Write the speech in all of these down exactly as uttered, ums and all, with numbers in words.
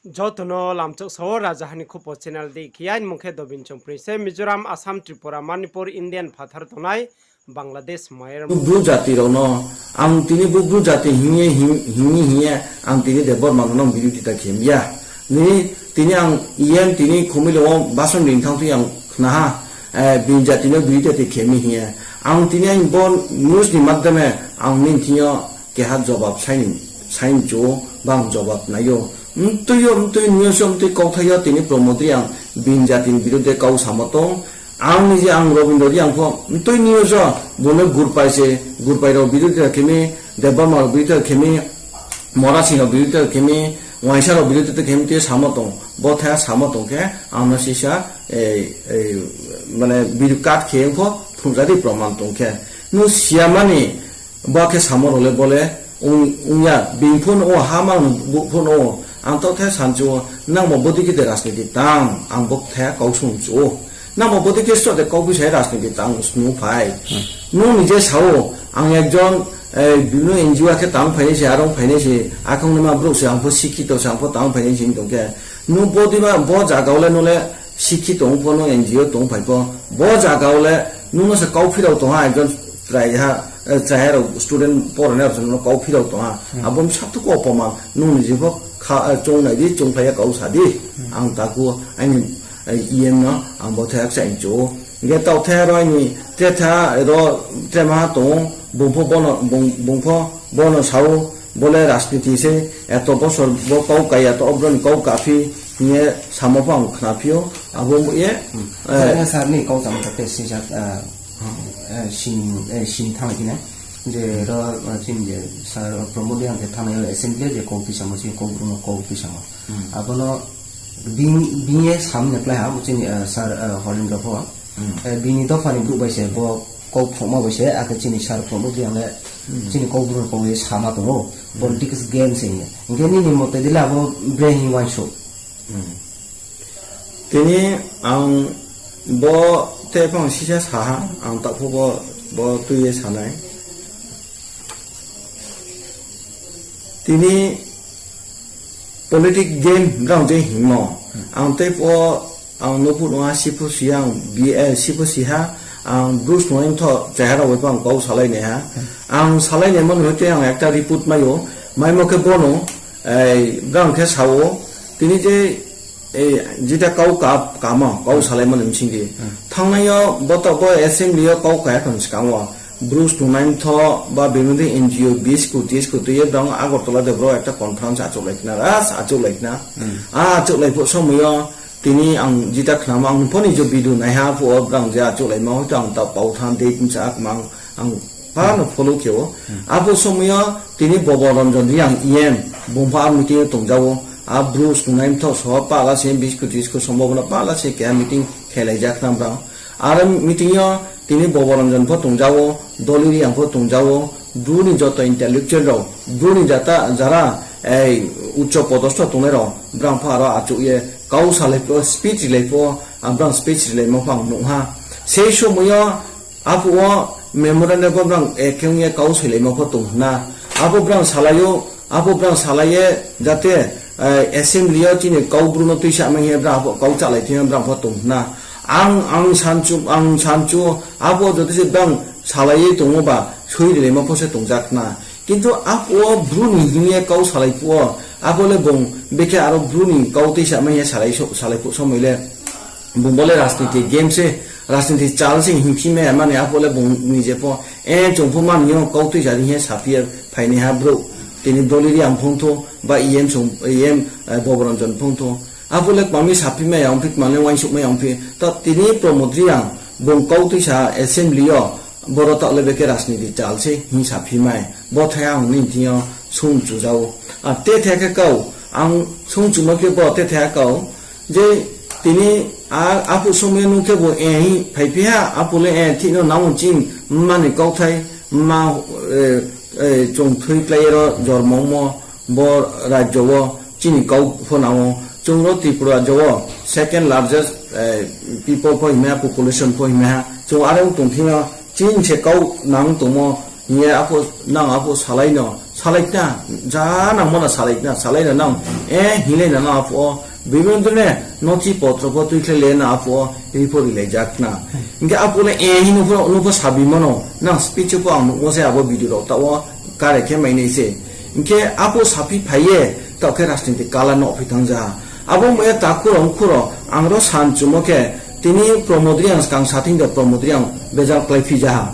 Joto no lamchouh sao, Rajaha ni Khupo channel dei khe, aini mung khe Dobin Chongpri se. Mizoram, Assam, Tripura, Manipur, Indian phathar tongnai, Bangladesh, Myanmar. Bru jati rao no, ang tini bo Bru jati hing ye, hing, hing ye, hing ye, ang tini Debbarma no, no birodita khe mi ya. Ni, tini ang E M tini Khumui lo wo bason ring thang tui ang khna ha, eh, bini jati no birodita khe mi hing ye. Ang tini ang bo news ni madhyame ang nini thing yo keha jobab sai ni, sai ni chu, bang jobab nai yo. Mtui yo, mtui news yo, mtui kauthai yo, tini Pramod Reang bini jati ni birodhe kau samo tong. Ang ni je ang Robindro Reang pho, mtui news yo, bo no gurpai se, gurpai rao birodhe khe mi, Debbarma rao birodhe khe mi, Morasing rao birodhe khe mi, Uaingsa rao birodhe khe mi, tui samo tong. Bo thai samo tong khe, ang no sisa, eh, eh, mane, video cut khe pho, phungjadi proman tong khe. Nung siya mani, Bo khe samo rao le bo le ong, ong ya, bini phone wo, ha mang bo phone wo. Ang taoh the sanchu wo, nang bo bodei khe de rajniti tang, ang bo the kau sung chu wo. Nang bo bodei khe sroh de kau phi sai rajniti tang, snu phai. Nung ni je sao, ang ekjon, eh, bibhinno N G O khe tang phainai se, arong phainai se, akhong ni ma brouh se, ang pho sikhito se, ang pho tang phainai se, tong khe. Nung bodei ma, bo zaga wo le, nung le, sikhito tong pho no, N G O tong phai pho, bo zaga wo le, nung no se kau phirao tong ha, ekjon chrai ha, eh, chrai ha rao student poronai rao se nung no kau phirao tong ha. Abo ni sathu ko poma, nung ni je pho kha, eh, chung nai di, chung phlai ya kau sa di. Ang taku, aini, eh, E M no, ang bo the aksa inchu. Hingkhe taoh the aro aini, tre tha ro, tre maha tong, bung pho bono, bung, bung pho bono sao, Bo le rajniti se, eto bosor bo kau ka ya, to obroni kau kaphi, hing ye samo pho ang khna phi ou, abo ye, eh, sir ni kau chamo khe sisa, eh, eh, sin, eh, sin thang khe na. Je ro, eh, chini je sir Pramod Reang khe thanai yo assembly je kau tui samo, chini kau bru no kau tui samo. Abo no bini, bini ye sam ni klái ha, bo chini, eh, sir, eh, Horendro pho. Eh, bini dopha ni brouh bai se bo kau phongma bai se, akhe chini sir Pramod Reang le chini kau bru no kau ye sama tong ou, politics game se hing ye. Hingkhe nini mote dila abo bre hing uaingsouh. Tini ang bo tei phang sisa sa ha, ang taoh pho bo, bo tui ye sa nai. Tini politic game brang je hingmo. Ang tei pho, ang no phuh nung ha, si pho si ha, ang B A, si pho si ha, ang Bru snungnai mthoh chehara bai pho ang kau salai nai ha. Ang salai naimo ni hoite ang ekta report mai ou, maimo khe bono, eh, brang khe sa ou, tini je, eh, jeta kau ka, kamo, kau salaimo ni bsing di. Thanngnai yo, bo taoh bo assembly yo kau ka ya khon skang wo. Bru snungnai mthoh ba bibhinno N G O bis koti, tis koti ye brang Agartala de bro ekta conference achouhlai khna, ras achouhlai khna. A achouhlai phuh somoi yo tini ang jeta khnamo ang pho ni je video nai ha phuh wo brang je achouhlaimo hoito ang ta pau than date msa kmang ang pha no follow khe ou. Aphuh somoi yo tini Bobo Ranjan Reang E M bung pho a meeting yo tongja ou. A Bru snungnai mthoh so pahla se bis koti, tis koti sombhabona pahla se keha meeting khelai jak khna brang. Aro meeting yo tini Bobo Ranjan pho tongja ou, Doli Reang pho tongja ou, Bru ni joto intellectual rao, Bru ni jata, jara, eh, uccho podostho tongnai rao, brang pho aro achouh ye kau salai phuh, speech rilai phuh, ah, brang speech rilaimo pho ang nuh ha. Sei somoi yo, aphuh wo memorandum pho brang, eh, khe ong ye kau soilaimo pho tong hna. Aphuh brang salai ou, Aphuh brang salai ye, jate, eh, assembly yo chini kau Bru no tuisa mai hing ye brang aphuh kau chalai thing yo brang pho tong hna. Ang, ang sanchu, ang sanchu, aphuh wo joto se brang salai ye tongmo ba, soi rilaimo pho se tongjak hna. Kintu aphuh wo Bru ni hing ye kau salai phuh wo, aphuh le bung bekhe aro Bru ni kau tuisa mai hing ye salai so-, salai phuh somoi le. Bung bo le rajniti game se, rajniti chal se hingphi mai ya mani aphuh le bung ni je pho, eh, chung pho mani yo kau tuisa di hing ye saphi ye phainaiha brouh. Tini Doli Reang phongtho, ba E M song, E M, eh, Bobo Ranjan phongtho. Aphuh le kmami saphi mai ya ongphi, kmami uaingsouh mai ya ongphi. Ta tini Pramod Reang, bung kau tuisa assembly yo, boro taoh le bekhe rajniti chal se hing saphi mai. Bo thai ang nini thing yo sung chuja ou. A te thai khe kau, ang sung chumo khe bo te thai kau, Je tini a, aphuh somoi nung khe bo, eh, hi phaiphi ha, aphuh le, eh, thik no nang chini mma ni kauthai, mma, eh, eh, chung thui klái ro jormo ongmo, bo rajyo wo chini kau pho nang ou. Chung ro Tripura rajyo wo second largest, eh, people pho himai ha, population pho himai ha. Chung are ong tong thing yo, chini se kau nang tongmo, hing ye aphuh nang aphuh salai no, Salai khna, ja nangmo no salai khna, salai no nang, e, hinglai no nang aphuh wo, bibin dune, nochi potro pho tuikhlai le nang aphuh wo, ri pho rilai ja khna. Hing khe aphuh le, e, hing nung pho, nung pho sabimo no, nang speech pho ang nuhmo se abo video rao taoh wo, kare khe mai nai se. Hing khe aphuh saphi phai ye, taoh khe rajniti kala no phi thanng ja ha. Abo mo ye takhu rao, mkhu rao, ang ro san chumo khe, tini Pramod Reang skang sa thing de Pramod Reang bejal kláiphi ja ha.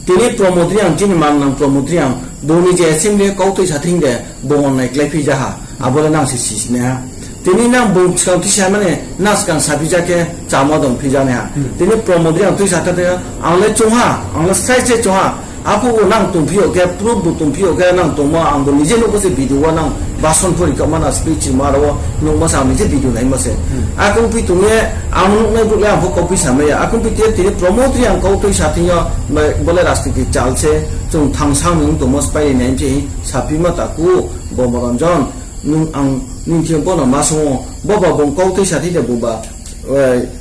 Tini Pramod Reang, chini mangnang Pramod Reang, bung ni je assembly kautui sa thing de, bung onnai kláiphi ja ha, abo le nang se sisnai ha. Tini nang bung skang tuisa mani, nang skang saphi ja khe, chamo dong phi ja nai ha. Tini Pramod Reang tuisa thing de, ang le chung ha, ang le srai se chung ha, aphuh bo nang tongphi yo khe, proof bo tongphi yo khe, nang tongmo, ang bo nije nuhmo se video wo nang bason pho ri kha ma na speech ma rao wo, nuhmo se ang nije video naimo se. Akungphi tong ye, ang nuhnai brouh le ang pho kauphi samai ya. Akungphi tini Pramod Reang kautui sa thing yo, bo le rajniti chal se, chung thangsang ni tongmo spái ri nai se, saphima takhu, Bomoranjan, nung ang nini thing yo bo no ma song ou, bo ba bung kautui sa thing de bung ba,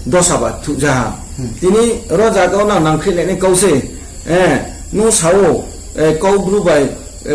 dosa ba thuh ja ha. Tini ro zaga wo nang nangkhri nai nai kau se, nung sa ou, Kaubru bai,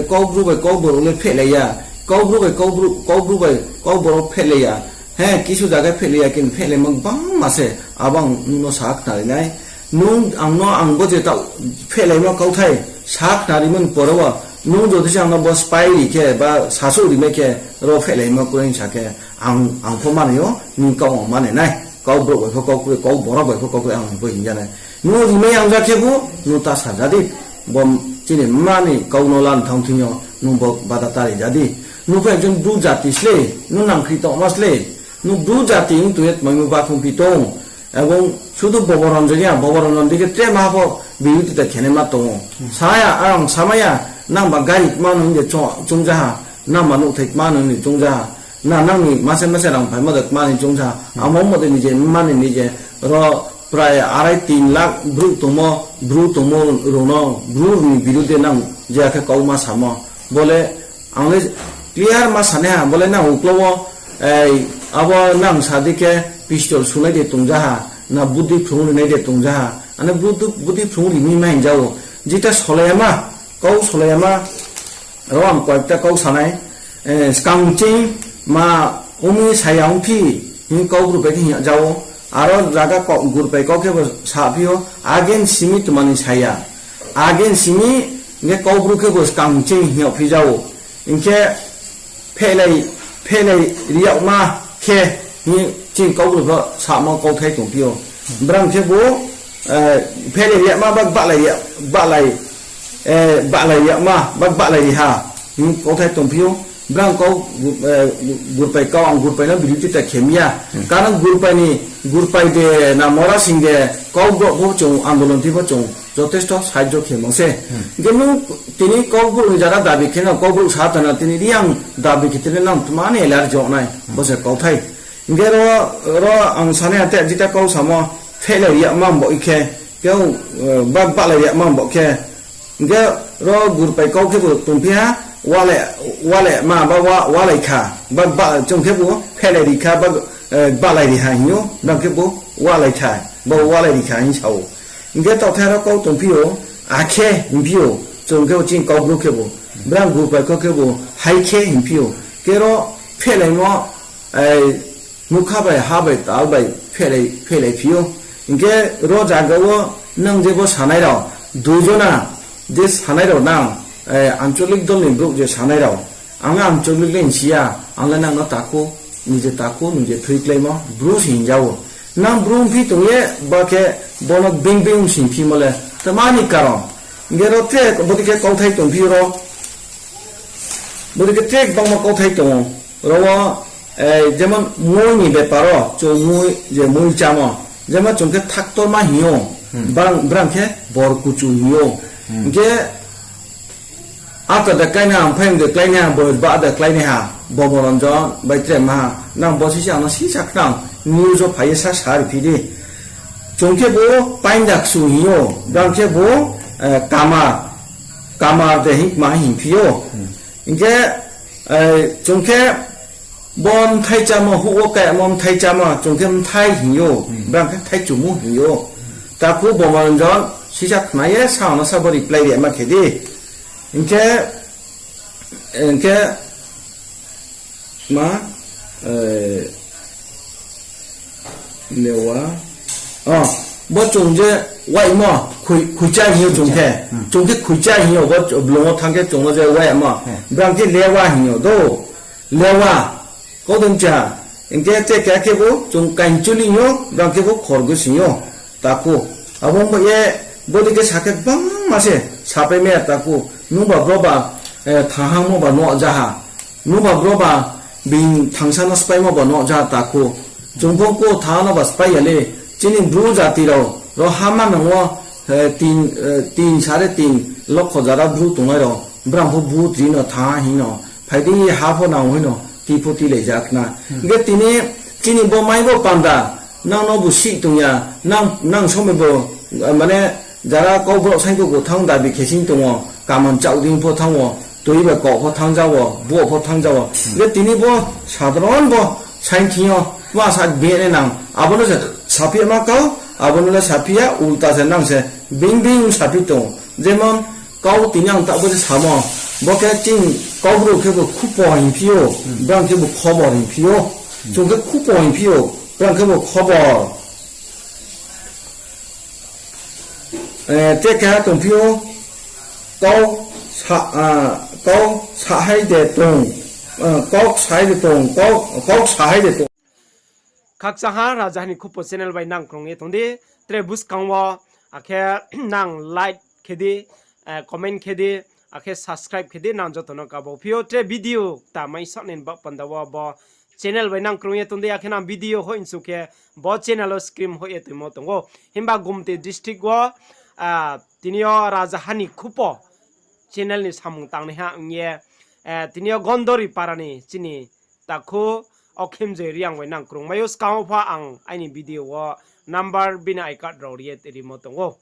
Kaubru bai Kaubru le phehlai ya, Kaubru bai Kaubru, Kaubru bai Kaubru phehlai ya. He, kisu zaga phehlai ya, kini phehlaimo gbangma se, abo ang nung no sa khnari nai. Nung ang no ang bo je taoh phehlaimo kauthai sa khnarimo ni pore wo, nung jodi se ang no bo spái ri khe, ba sasouh ri mai khe, ro phehlaimo kroi hing sa khe, ang, ang pho manai ou, nini kau ang manai nai. Kau brouh bai pho kau kroi, kau borok bai pho kau kroi, ang pho hing ja nai. Nung rimai ang ja khebu, nung ta sa ja di. Bo chini mma ni kau no lan thanng thing yo, nung bo bada ta ri ja di. Nung pho ekjon Bru jati sle, nung nangkhri tongma sle, nung Bru jati ong tong ye tmaimo bakhungphi tong. Ebong sudu Boboranjan ya, Boboranjan dei khe tre ma pho birudita khenaima tong ou. Sa ya, ang samai ya, nang ba gari kma no hing de chung, chung ja ha, nang ba nouhthai kma no hing de chung ja ha, na nang ni mase mase rang phaimo de kma ni chung ja ha, amo mo de nije mma ni nije, ro prai arai tin lakh brouh tongmo, Bru tongmo rao no, Bru ni birude nang je akhe kau ma samo, bo le ang le clear ma sanai ha, bo le nang uklau wo, abo nang sa di khe pistol sunai de tong ja ha, na budi phrung rinai de tong ja ha, ane budi, budi phrung ri mi ma hing ja ou, jeta solai ya ma, kau solai ya ma, ro ang koyekta kau sanai, skang ching ma ong mi sa ya ongphi, hing Kaubru bai khe hing ja ou, aro zaga kau Gurpai kau khe bo saphi ou, agen simi tma ni sa ya, agen simi, hing khe Kaubru khe bo skang ching hing yagphi ja ou, hing khe phehlai, phehlai ri yagma khe, hing ching Kaubru pho samo kauthai tongphi ou. Brang khe bo, phehlai ri yagma ba bahlai ri ya, bahlai, bahlai ri yagma ba bahlai ri ha, hing kauthai tongphi ou. Brang kau, Gurpai kau, ang Gurpai no birudita khe mi ya. Karon Gurpai ni, Gurpai de na Mora Sing de, Kaubru pho chung andolon thi pho chung jothesto sahajjo khe mang se. Hing khe nung tini Kaubru ni jara dabi khe no, Kaubru sa tana tini Reang dabi khe tini nang tma ni lar jo nai, bo se kauthai. Hing khe ro, ro ang sanai ha te jeta kau samo, phehlai ri yagma bo khe, khe, ba bahlai ri yagma bo khe, hing khe ro Gurpai kau khe bo tongphi ha, walai, walai ma ba wa, walai kha, ba, ba chung khe bo phehlai ri kha, ba, bahlai ri ha hing ou, brang khe bo walai kha, ba walai ri kha hing sa ou. Hing khe taohthai ro kau tongphi ou, akhe hingphi ou, chung khe bo chini Kaubru khe bo, brang Gurpai kau khe bo, hai khe hingphi ou, khe ro phehlaimo, nukha bai, ha bai, tal bai phehlai, phehlai phi ou. Hing khe ro zaga wo nang je bo sanai rao, dui jona je sanai rao nang, ancholik dol ni brouh je sanai rao, ang le ancholik le hing si ya, ang le nang no takhu, nije takhu, nije thui kláimo, Bru se hing ja ou. Nang Bru ongphi tong ye, ba khe bo no bing bing ong singphimo le, tma ni karon? Hing khe ro tre, bodei khe kauthai tongphi ro, bodei khe tre gbangma kauthai tong ou. Ro wo, jemon mui ni bepar wo, chung mui, je mui chámo, jemon chung khe thaktorma hing ou, brang, brang khe bor kuchu hing ou. Hing khe ata de kláinaiha, ang phai de kláinaiha, bo ba de kláinaiha, Bomoranjan bai tre ma ha, nang bo sisa ang no sisa khnang, news wo phai ye sa sa ri phi di. Chung khe bo painda kchu hing ou, brang khe bo, kamar, kamar de hing kma hingphi ou. Hing khe, chung khe bo mthai chámo, houh wo kaimo mthai chámo, chung khe mthai hing ou, brang khe thaichumu hing ou. Takhu Bomoranjan, sisa khna ye sa ang no sa bo reply ri ma khe di. Hing khe, Hing khe ma, lewa, o, bo chung je waimo, khuicha hing yo chung khe, chung khe khuicha hing yo, bo blung wo thanng khe chung no je waimo, brang khe lewa hing yo do, lewa, kaudei cha, hing khe tre keha khebu chung kainchuli hing yo, brang khebu khorgosi hing yo, takhu. Abo ong ye, bodei khe sa khe gbangma se sapai mai ya takhu. Nungba broba, thanghangmo ba nohjaha. Nungba broba being thangsa no spáimo ba nohjaha takhu. Chung pho ko thanghang no ba spái ya le. Chini Bru jati rao, ro ha manang wo, tin sare tin lokho jara Bru tongnai rao, brang pho Bru tini no thanghang hing no, phai di ha pho nang hing no, ti pho tilai ja khna. Hing khe tini, chini bo mai bo panda, nang no bu sih tong ya, nang somoi bo, mane, jara kau brouh saing khe thanng dabi khe sing tong ou, kaman chaoh dei pho thanng ou, tui bai kau pho thanng ja ou, bo pho thanng ja ou. Hing khe tini bo sadharon bo saing thing yo, ma sa bini nang, abo no se saphi ya ma kau, abo no le saphi ya, ulta se nang se bing bing saphi tong. Jemon, kau tini ang taoh bo se samo, bo khe chini Kaubru khebu khupo hing phi ou, brang khebu khobor hing phi ou. Chung khe khupo hing phi ou, brang khebu khobor. Tre keha tong phi ou, kau sa, kau sahai de tong, kau sahai de tong, kau, kau sahai de tong. Khakchang ha Rajaha ni Khupo channel bai nang krung ye tong di, tre buskang wo, akhe nang like khe di, comment khe di, akhe subscribe khe di, nang joto no kabo phi ou, tre video kta mai saoh nai ni baoh panda wo bo channel bai nang krung ye tong di, akhe nang video hoih nchu khe bo channel wo screen hoih ye toimo tong ou. Himba Gumti district wo, tini yo Rajaha ni Khupo channel ni samung tangnaiha ong ye, tini yo Gondori para ni chini takhu Okhimjoy Reang bai nang krung mai ou, skang wo pho ang aini video wo number bini I card rao ri ye rimo tong ou.